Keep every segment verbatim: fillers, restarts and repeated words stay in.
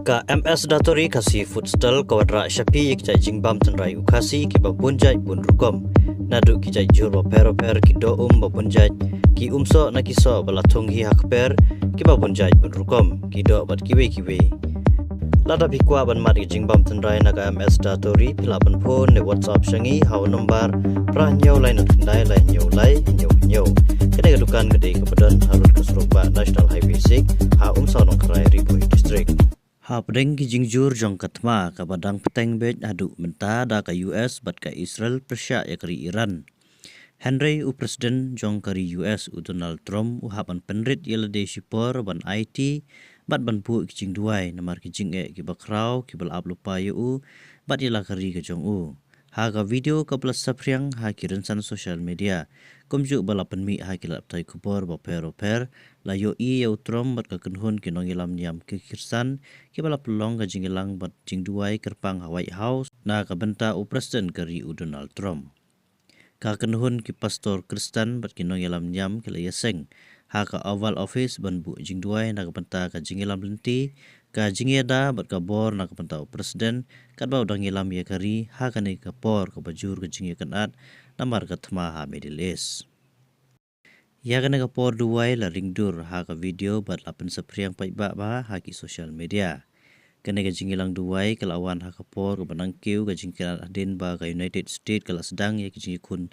Ka M S Datori Khasi Food Stall ka wanrah sha phi ïa ki jait jingbam tynrai u Khasi kiba bun jait bun rukom. Naduh ki jait jhur bapher bapher, ki doh um ba bun jait, ki umsoh na ki soh ba la thung hi ha kper kiba bun jait bun rukom, ki doh bad kiwei kiwei. Lada phi kwah ban mad ïa ki jingbam tynrai na ka M S Datori, phi lah ban phone ne WhatsApp sha ngi ha u nombar phra hynñiew lai khyndai lai hynñiew lai hynñiew hynñiew. Kane ka dukan ka dei kaba don harud ka surok bah National Highway six, ha Umsaw Nongkharai, Ri Bhoi District. Hapdeng ki jingjur jong ka thma kaba dang bteng beit haduh mynta da ka U S bad ka Israel pyrshah ïa ka ri Iran, hynrei u President jong ka ri U S u Donald Trump u hap ban pynrit ïa lade shipor ban aiti bad ban buh ki jingduwai namar ki jingeh kiba khraw kiba la ap lypa ïa u bad ïa la ka ri ka jong u. Ha ka video kaba la saphriang ha ki rynsan social media, kumjuh ba la pynmih ha ki lad pathai khubor bapher bapher, la ïohi ïa u Trump bad ka kynhun ki nongïalam niam ki Khristan kiba la pynlong ka jingïalang bad jingduwai kyrpang ha White House na ka bynta u President ka ri u Donald Trump. Ka kynhun ki pastor Khristan bad ki nongïalam niam ki la ïaseng ha ka Oval Office ban buh jingduwai na ka bynta ka jingïalam lynti, ka jingïada bad ka bor na ka bynta u President katba u dang ïalam ïa ka ri ha kane ka por kaba jur ka jingïakynad namar ka thma ha Middle East. Ïa kane ka por duwai la ring dur ha ka video bad la pynsaphriang paidbah bha ha ki social media. Kane ka jingïalang duwai ka la wan ha ka por kaba nangkiew ka jingkynad hadien ba ka United States ka la sdang ïa ka jingïakhun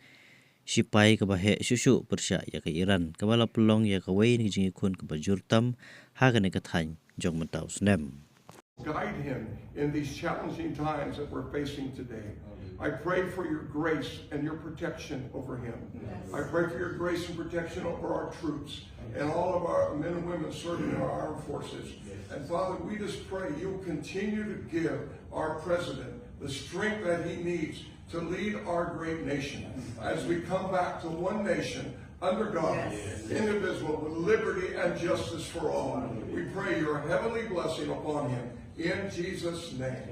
shipai kaba heh shuh shuh pyrshah ïa ka Iran, kaba la pynlong ïa kawei na ka jingïakhun kaba jur tam ha kane ka thaiñ jong mynta u snem. Guide him in these challenging times that we're facing today. I pray for your grace and your protection over him. I pray for your grace and protection over our troops and all of our men and women serving in our armed forces. And Father, we just pray you'll continue to give our president the strength that he needs to lead our great nation as we come back to one nation under God, indivisible, with liberty and justice for all. We pray your heavenly blessing upon him in Jesus' name.